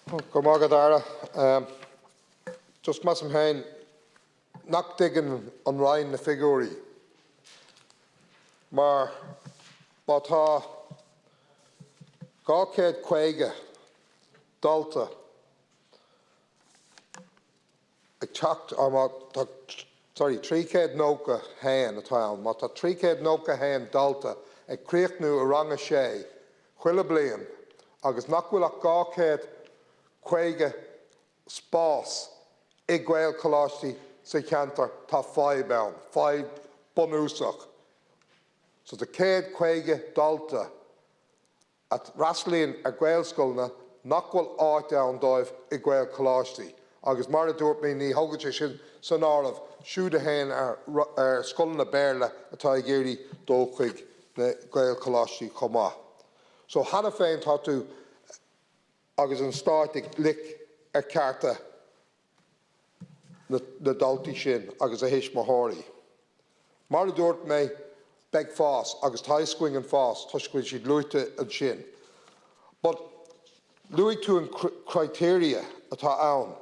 Go raibh maith agat, Aire. Just measaim féin nach dtuigeann an Roinn na figiúirí mar má tá 250 dalta ag teacht, or má tá, sorry, 391 atá ann, má tá 391 dalta ag críochnú i rang a sé chuile bliain agus nach bhfuil ach 250 spás i Gaelcholáistí sa cheantar, tá fadhb ann, fadhb bunúsach. So tá 150 dalta a fhreastalaíonn ar Ghaelscoileanna nach bhfuil áit ann dóibh i Gaelcholáistí agus mar a dúirt mé ní thógann sé sin san áireamh siúd a théann ar scoileanna Béarla atá ag iarraidh dul chuig na Gaelcholáistí chomh maith. So cheana féin tá tú agus an Stát ag loic ar chearta na ndaltaí sin agus a thuismitheoirí. Mar a dúirt mé, beidh fás, agus tá fhios againn an fás toisc go bhfuil siad luaite ansin. But luaigh tú an criteria atá ann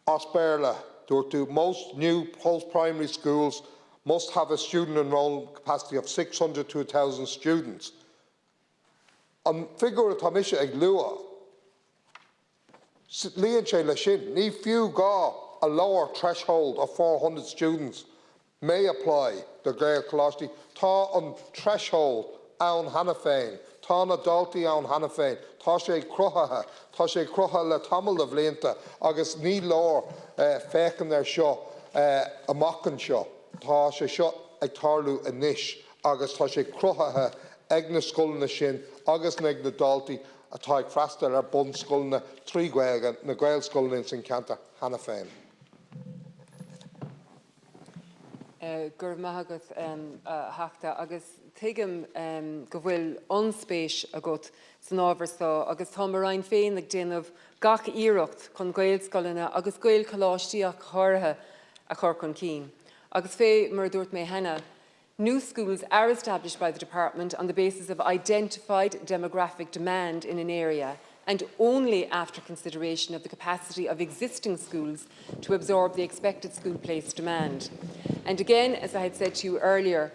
as Béarla, dúirt tú, most new post-primary schools must have a student enrolment capacity of 600 to 1,000 students. An figiúr atá mise ag lua, Luíonn sé leis sin. Ní fiú gá a lower threshold of 400 students may apply do Ghaelcholáistí. Tá an threshold ann cheana féin. Tá na daltaí ann cheana féin. Tá sé cruthaithe. Tá sé cruthaithe le tamall de bhlianta agus ní leor féachaint air seo amach anseo. Tá sé seo ag tarlú anois agus tá sé cruthaithe ag na scoileanna sin agus ag na daltaí atá ag freastal ar bunscoileanna trí Ghaeilge, na Gaelscoileanna ins an cheantar cheana féin. Go raibh maith agat, a Theachta, agus tuigim go bhfuil an-spéis agat san ábhar seo agus tá mo Roinn féin ag déanamh gach iarracht chun Gaelscoileanna agus Gaelcholáistí ach go háirithe a chur chun cinn. Agus fé mar a dúirt mé cheana, New schools are established by the department on the basis of identified demographic demand in an area and only after consideration of the capacity of existing schools to absorb the expected school place demand. And again, as I had said to you earlier,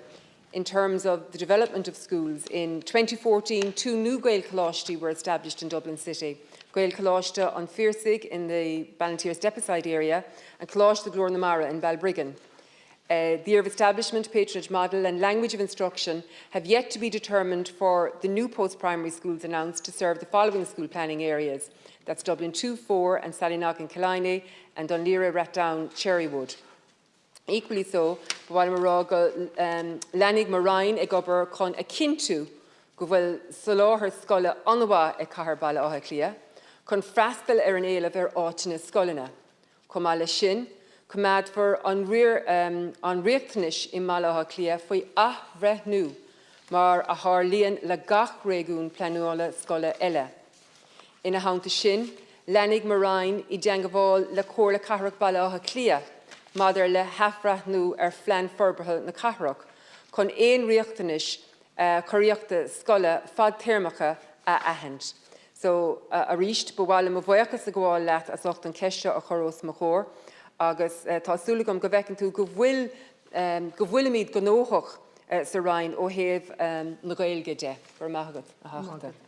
in terms of the development of schools, in 2014, two new Gaelcholáistí were established in Dublin City. Gaelcholáiste an Phiarsaigh in the Ballinteer Stepaside area and Coláiste Ghlór na Mara in Balbriggan. Uh, the year of establishment, patronage model and language of instruction have yet to be determined for the new post-primary schools announced to serve the following school planning areas. That's Dublin 2, 4 and Sallynoggin Killiney and Dún Laoghaire Rathdown Cherrywood. Equally so, ba mhaith liom a rá go um, leanfaidh mo Roinn ag obair chun a chinntiú go bhfuil soláthar scoile an-mhaith ag Cathair Bhaile Átha Cliath, chun freastal ar an éileamh ar áiteanna scoileanna. Chomh maith leis sin, coimeádfar an an riachtanais i mBaile Átha Cliath faoi athbhreithniú mar a tharlaíonn le gach réigiún pleanála scoile eile. Ina theannta sin, leanfaidh mo Roinn i dteagmháil le Comhairle Cathrach Bhaile Átha Cliath maidir le hathbhreithniú ar Phlean Forbartha na Cathrach chun aon riachtanais chóiríochta scoile fadtéarmacha a aithint. So, arís, ba mhaith liom mo bhuíochas a ghabháil leat as ucht an cheist seo a chur os mo chomhair agus tá súil agam go bhfeiceann tú go bhfuil, go bhfuilimid gnóthach sa Roinn ó thaobh na Gaeilge de. Go raibh maith agat, a Theachta.